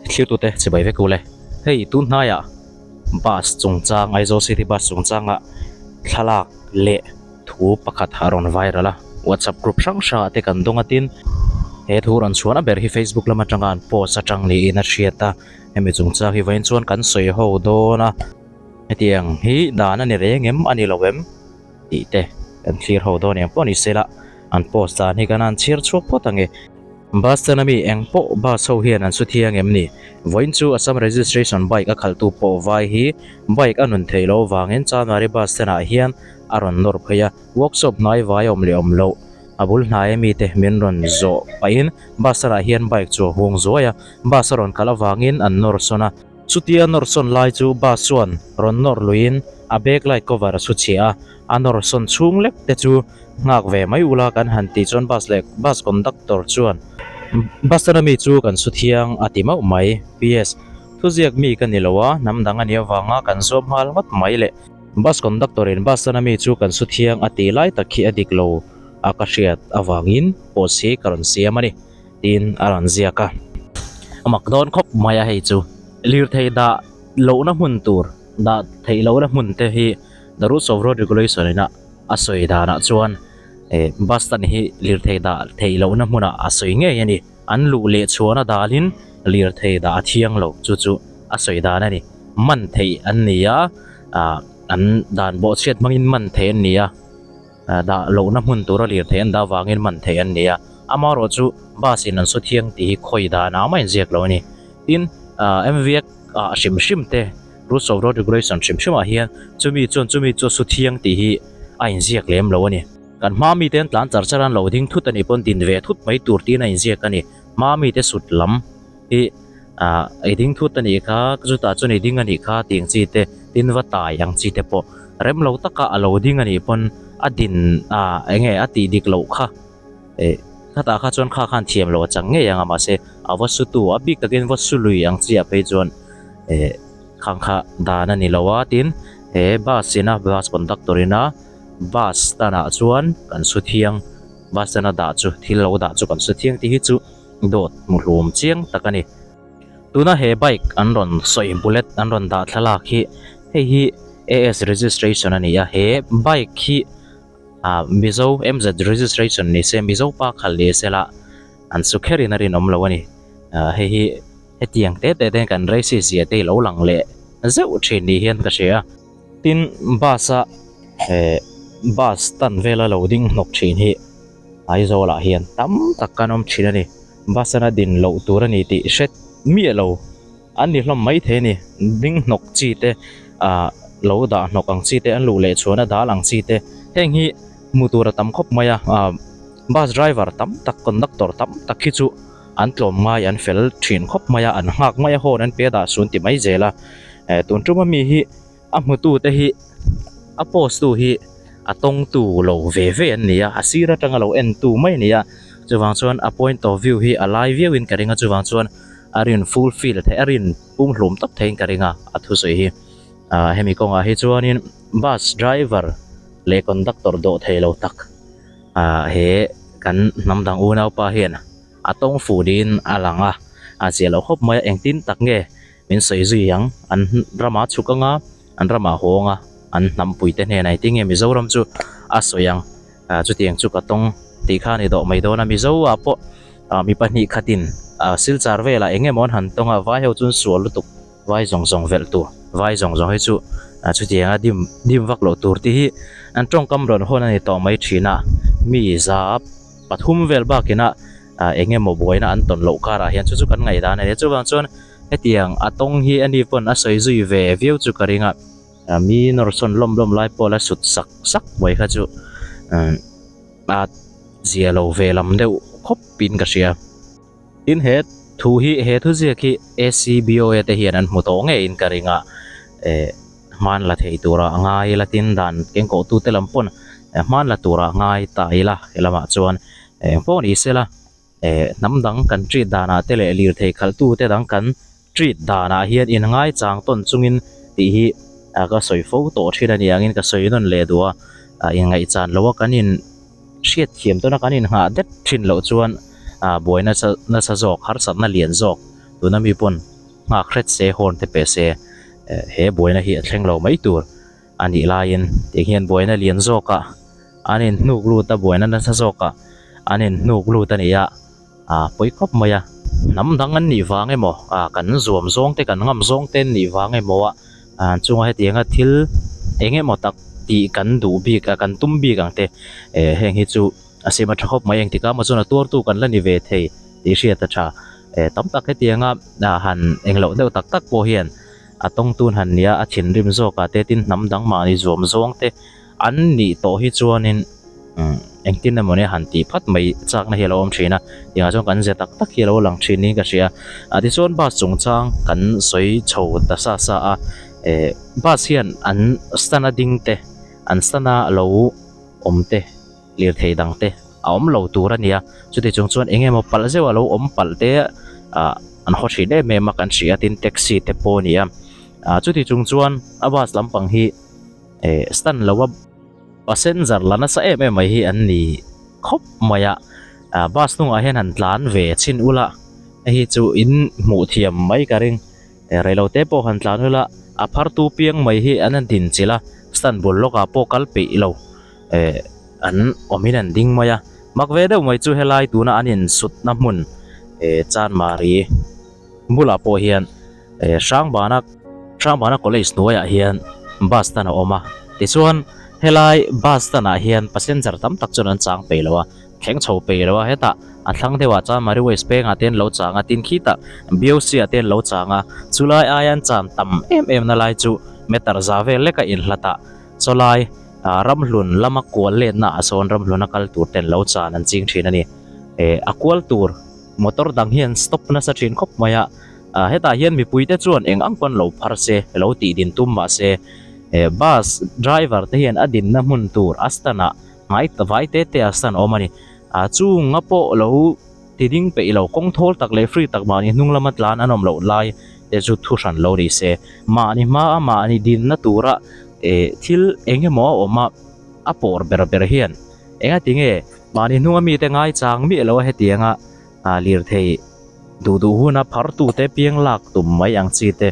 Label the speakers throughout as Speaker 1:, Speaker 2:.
Speaker 1: Thirtute chibai vek ule. Hei tun hnaiah bus chungchang Aizawl city bus chungchanga thlalak leh thu pakhat a rawn viral a, WhatsApp group hrang hrangah te kan dawng a tin he thu rawn chhuahna ber hi Facebook lam atanga an post atang niin a hriat a, hemi chungchang hi vawiin chuan kan sawi ho dawn a, hetiang hi dan a ni reng em a ni lo em tih te kan thlir ho dawn eng pawh ni se la an post dan hi kan han chhiar chhuak phawt ang e. Bus stand ami eng pawh bus ho hian an su thiang em ni? Vawiin chu Assam registration bike a khalhtu pawh vai hi bike a nun theih loh vangin Chanmari bus stand ah hian a rawn nawr phei a, workshop hnai vai awm leh awm loh a bul hnai ami te min rawn zawh pahin bus stand ah hian bike chu a hung zuai a, bus a rawn kal avangin an nawr sawn a. Chutia nawr sawn lai chu bus chuan rawn nawr luiin a back light cover a su chhia a, a nawr sawn chhung lek te chu Nghak ve mai ula kan han tih chuan bus leh bus conductor chuan bus stand ami chu kan su thiang a ti mauh mai. PS, Thuziak mi ka ni lo a, hnam dang a nih avanga kan zuam nghal ngawt mai le. Bus conductor in bus stand ami chu kan su thiang a tih lai tak khi a dik lo a ka hriat avangin post hi ka rawn siam a ni tiin a rawn ziak a. A mak dawn khawp mai a hei chu. Lirthei dah lohna hmun tur dah theih lohna hmun te hi the rules of road regulation in a A sawi danah chuan eh bus stand hi lirthei dah theih lohna hmunah a sawi ngei a ni. An luh leh chhuahna dalin lirthei dah a thiang lo chu chu a sawi dan a ni. Man theih an ni a, ah an dan bawhchhiat hmangin man theih an ni a, ah dah lohna hmun tura lirthei an dah avangin man theih an ni a. Amaherawhchu bus in an su thiang tih hi khawi danah mah inziak lo a ni. Tin, ah M_V ah hrim hrim te. Rules of Road Regulation hrim hrimah hian chumi chuan chumi chu a su thiang tih hi a inziak lem lo a ni. Kan hma mite an tlan char char a, an lo ding thut a nih pawn din ve thut mai tur tiin a inziak a ni. Hma mite sut lam hi ah i ding thut a nih kha, chutah chuan i ding a nih kha tih ang chi te, tin va tai ang chi te pawh rem lo taka a lo ding a nih pawn a din ah eng nge a tih dik loh kha eh khatah kha chuan kha khan thiam loh a chang ngei ang a mahse a va su tu a bik takin va su lui ang chiah phei chuan eh khang kha dan a ni lo a tin he bus ina bus conductor ina bus stand ah chuan kan su thiang bus stand a dah chu thil lo dah chu kan su thiang tih hi chu dawt hmu hlum chiang tak a ni tuna he bike an rawn sawi bullet an rawn dah thlalak hi hei hi A_S registration a ni a he bike hi. Ah Mizo MZ registration ni se Mizo pa khalh ni se la an su kher in a rinawm lo a ni. Ah hei hi hetiang te te ten kan racist zia te hi lo lang leh zeuh thin ni hian ka hria. Tin bus a eh bus stand vela lo ding hnawk thin hi Aizawl ah hian tam tak kan awm thin a ni. Bus ana din loh tur a ni tih hre miah lo. An ni hlawm mai thei a ni. Ding hnawk chi te ah lo dah hnawk ang chi te an luh leh chhuan a dal ang chi te heng hi hmuh tur a tam khawp mai a ah bus driver tam tak conductor tam tak hi chu an tlawm ngai an fel thin khawp mai a an nghak mai a horn an pe dah sun ti mai zel a eh tun tuma mi hi a hmutu te hi a post tu hi a tawng tu lo ve ve an ni a a sir atanga lo en tu mai a ni a chuvang chuan a point of view hi a lai viau in ka ring a chuvang chuan a rin full fill theih a rin pum hlum tawp theiin ka ring a a thusawi hi ah hemi kawngah hi chuanin bus driver leh conductor dawh thei lo tak ah he kan hnam dang unaupa hian a tawng fuh niin a lang a a ziah loh khawp mai a engtin tak nge min sawi zui ang an ramah chhuk anga an ramah haw anga an hnampui te hnenah engtin nge Mizoram chu a sawi ang ah chutiang chu ka tawng tih kha a ni dawh mai dawn a Mizo ah pawh ah mi pahnih khatin ah silchar velah eng emaw an han tawng a vai ho chu an sual lutuk vai zawng zawng velh tur vai zawng zawng hi chu ah chutiang a dim dim vak loh tur tih hi an tawngkam rawn hawn a ni tawh mai thin a mi za pathum vel bakina ah eng emaw buaina an tawn loh karah hian chu chu kan ngaihdan a ni a chuvang chuan hetiang a tawng hi a ni pawn a sawi zui ve viau chu ka ring a. Mi nawr sawn lawm lawm lai pawh la sut sak sak mai kha chu a zia lo ve lam deuh khawp in ka hria. Tin he thu hi he thu ziak hi ACBOA te hian an hmu tawh ngeiin ka ring a eh hman la thei tura ngai ila tin dan keng kawh tute lam pawn hman la tura ngai ta ila helamah chuan eng pawh ni sela eh hnam dang kan treat danah te leh lirthei khalhtute dang kan treat danah hian in ngaichang tawn chungin tih hi ka sawi fo tawh thin a ni angin ka sawi nawn leh duh a, ah inngaihchan loh a kan in hriat thiam tawn a kan in nghah det thin loh chuan ah buai nasa nasa zawk harsatna lian zawk tuna mi pawn. nghak hret se horn te pe se he buaina hi a thleng lo mai tur a nih laiin tiang hian buaina lian zawkah an inhnuk lut a buaina nasa zawkah an inhnuk lut a ni a ah pawi khawp mai a hnam dang an nih vang emaw ah kan zuam zawng te kan ngam zawng te an nih vang emaw a ah chunga hetianga thil eng emaw tak tih kan duh bik a kan tum bik ang te eh heng hi chu a sima tha khawp mai engtik ah maw chuan a tuartu kan la ni ve thei tih hriat a tha eh tam tak hetianga ah han engloh deuh tak tak pawh hian a tawngtun han nia a thinrim zawk ah te tin hnam dang mahni zuam zawng te an nih tawh hi chuanin umm engtin emaw nia han tih phat mai chakna hi a lo awm thin a tiangah chuan kan ze tak tak hi a lo lang thin niin ka hria ah tichuan bus chungchang kan sawi chho ta sa sa a eh bus hian an stand a ding te an stand a lo awm te. Lirthei dang te a awm lo tur a nia, chuti chung chuan eng emaw palh zeuh a lo awm palh te ah an haw thin em em a kan hria tin taxi te pawh a ni a, ah chuti chung chuan a bus lampang hi eh stand lo a passenger la nasa em em mai hi an ni khawp mai a, ah bus hnungah hian han tlan ve chhin ula hei hi chu in hmuh thiam mai ka ring eh reilote pawh han tlan ula a phar tu piang mai hi an han din chilh a stand bul lawkah pawh kal peih lo. Eh an awmin an ding mai a mak ve deuh mai chu helai tuna an insutna hmun eh chanmari bulah pawh hian eh Hrangbana Hrangbana college hnuaiah hian bus stand a awm a tichuan helai bus stand ah hian passenger tam tak chuan an chang peih lo a thleng chho peih lo a hetah a thlang deuhah chanmari west pengah te an lo chang a tin khitah B O C ah te an lo chang a chulai aia an chan tam em em na lai chu meter za vel leka inhlat ah Chawlai ah ramhlun lama kual letna ah sawn ramhluna kal tur ten lo chan an ching thin a ni. Eh a kual tur motor dang hian stop nasa thin khawp mai a, ah hetah hian mipui te chuan eng ang pawn lo phar se lo tih din tum mah se eh bus driver te hian a dinna hmun tur a stand ah ngai vai te te a stand awm a ni. Ah chunga pawh lo Ti ding peih lo, kawng thawl tak leh free tak mahni hnung lama tlan an awm loh lai te chu thu hran lo ni se. Mahni hmaa mahni dinna tura eh thil eng emaw a awm a, a pawr ber ber hian engati nge mahni hnunga mite ngaichang miah lo a hetianga ah lirthei duh duh huna phartute piang lak tum mai ang chi te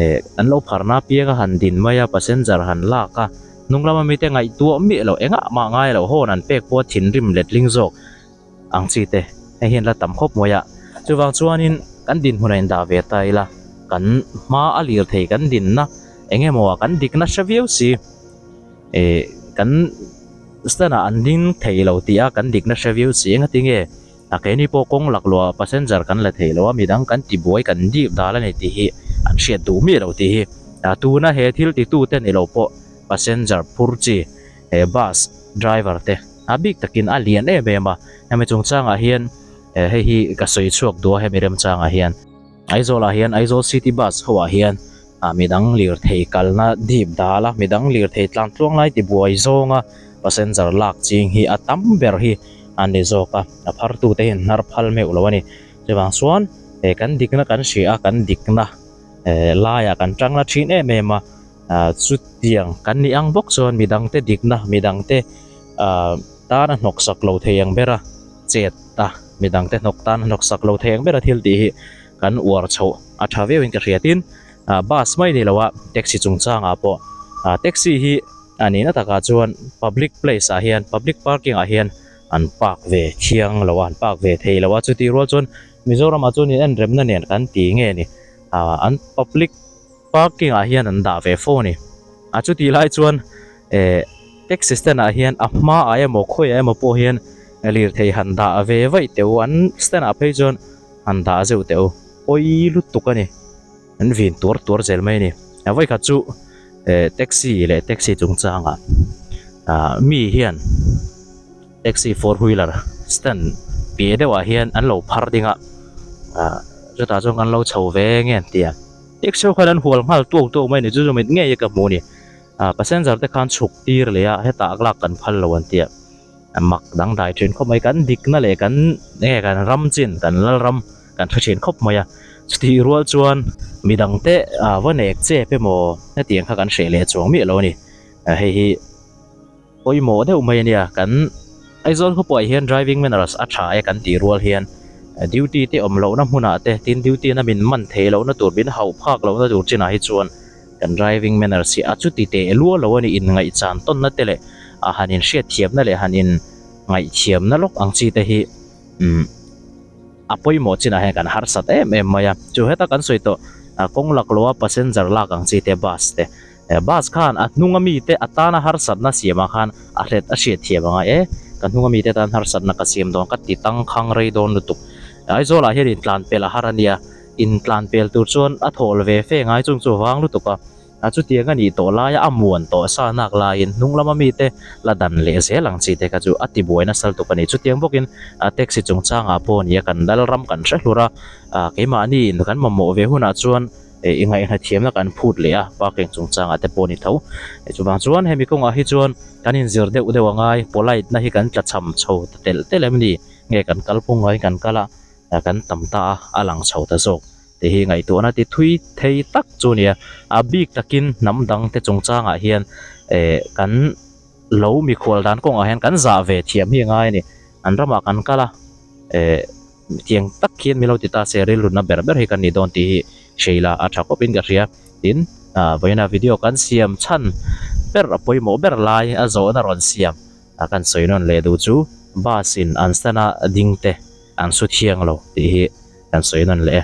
Speaker 1: eh an lo pharna pianga han din mai a, passenger han lak a, hnung lama mite ngaihtuah miah lo engah mah ngai lo hawn an pek pawh a thinrim letling zawk. ang chi te hei hian la tam khawp mai a chuvang chuanin kan dinhmun a indah ve ta ila kan hma a lir thei kan dinna eng emaw ah kan dikna hre viau si eh kan stand ah an ding thei lo tih a kan dikna hre viau si engati nge a keini pawh kawng laklawh ah passenger kan la thei lo a midang kan tibuai kan dip dal a ni tih hi an hriat duh miah lo tih hi tuna he thil titu te ni lo pawh passenger phur chi he bus driver te a bik takin a lian em em a hemi chungchangah hian eh hei hi ka sawi chhuak duh a hemi remchangah hian Aizawl ah hian Aizawl city bus ho ah hian ah midang lirthei kalna dip dal a midang lirthei tlan tluang lai tibuai zawnga passenger lak ching hi a tam ber hi a ni zawk a a phar tu te hian hnar phal meuh lo a ni chuvang chuan eh kan dikna kan hria a kan dikna eh laiah kan tang la thin em em a. Ah chutiang kan nih ang bawk chuan midangte dikna midangte ah tana hnawksak lo thei ang bera chet a midangte hnawk tana hnawksak lo thei ang bera thil tih hi kan uar chhoh a tha viauin ka hria tin ah bus mai ni lo a taxi chungchangah pawh ah taxi hi a nihna takah chuan public place ah hian public parking ah hian an park ve thiang lo a an park ve thei lo a chutih rual chuan Mizoramah chuan in enremna nen kan ti nge ni ah an public. Parking ah hian an dah ve fo a ni. A chutih lai chuan eh taxi stand ah hian a hma ah emaw khawiah emaw pawh hian lirthei han dah ve vaih teh u an stand ah phei chuan han dah zeuh teh u pawi lutuk a ni an vin tuar tuar zel mai a ni. A vawikhat chu eh taxi leh taxi chungchangah ah mi hian taxi four wheeler stand piah deuhah hian an lo phar ding a ah chutah chuan kan lo chho ve nge an ti a. Taxi ho khan an hual nghal tuak tuak mai a ni chu chu mit ngei ka hmu a ni ah passenger te khan chhuk tir leh a hetah lak kan phal lo an tia mak dangdai thin khawp mai kan dikna leh kan enge kan ram chin kan lal ram kan hre thin khawp mai a chutih rual chuan midang te ah va nek chep emaw hetiang kha kan hreh leh chuang miah lo a ni hei hi. Pawimawh deuh mai a nia, kan Aizawl khawpuiah hian driving manners a tha e kan tih rual hian Duty te awm lohna hmunah te tin duty na min man theih lohna tur min hauh phak lohna tur chinah hi chuan kan driving manners hi a chuti teh luah lo a ni inngaihchan tawnna te leh a han inhriatthiamna leh han in ngaihthiamna lawk ang chi te hi umm a pawimawh chinah hian kan harsat em em mai a chu heta kan sawi tawh kawng lak loha passenger lak ang chi te bus te Bus khan a hnunga mite atana harsatna siamah khan a hret a hriat thiam anga e, ka hnunga mite tan harsatna ka siam dawn ka ti tangkhang rei dawn lutuk. Aizawlah hian intlan pel a har a nia, intlan pel tur chuan a thawl ve fe ngai chung chu a vang lutuk a, a chutiang a nih tawh laia a muan tawh sa nak laiin hnung lama mite la dan leh zel ang chi te kha chu a ti buai nasa lutuk a ni. Chutiang bawkin taxi chungchangah pawh a ni a, kan lal ram kan hre hlur a, keimahni in kan mamawh ve hunah chuan I ngaihna thiamna kan phut leh a, parking chungchangah te pawh a ni tho. Chuvang chuan hemi kawngah hi chuan kan inzir deuh deuh a ngai, polite na hi kan tla cham chho ta telh telh em ni? Nge kan kal phung ngaiin kan kal a, kan tam ta a, a lang chho ta zawk tih hi ngaihtuahna ti thui thei tak chu a ni a. A bik takin hnam dang te chungchangah hian eh kan lo mikhual dan kawngah hian kan zah ve thiam hi a ngai a ni. An ramah kan kal a eh. Tiang tak hian min lo ti ta se rilrutna ber ber hi kan nih dawn tih hi hreila a tha khawpin ka hria. Tin, vawiina video kan siam chhan ber a pawimawh ber lai a zawhna rawn siam a kan sawi nawn leh duh chu bus in an stand a ding te an su thiang lo tih hi kan sawi nawn leh e.